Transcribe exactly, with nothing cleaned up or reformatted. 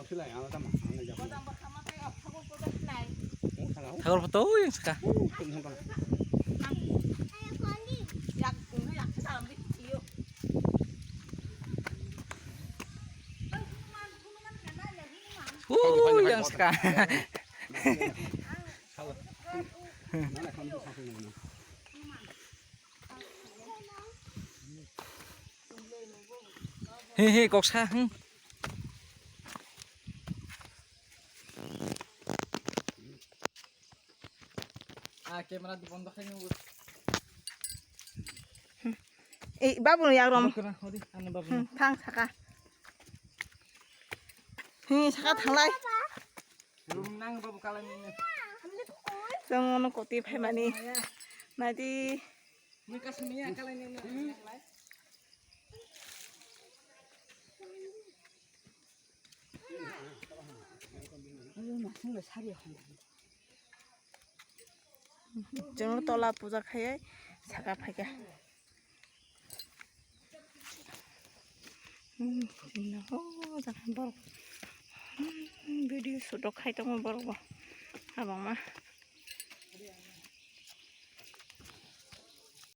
Thagor photo yang saka. Uh, yang saka. He he, koksa. Hmm. Ah, camera di bondo khai nunggu. Eh, babu no yagram. Babu no, hodi, ane babu no. Hmm, thang saka. Hmm, saka thanglai. Room nang babu kalai nini. Jong ono koti phai mani. Nadi. Mui kasih mia kalai nini. Chwng tola puja khaiwi saka phaikha. Hmm, chwngno ho jaga borok. Hmm, video shoot rok khai tongo borok bo. Habangma.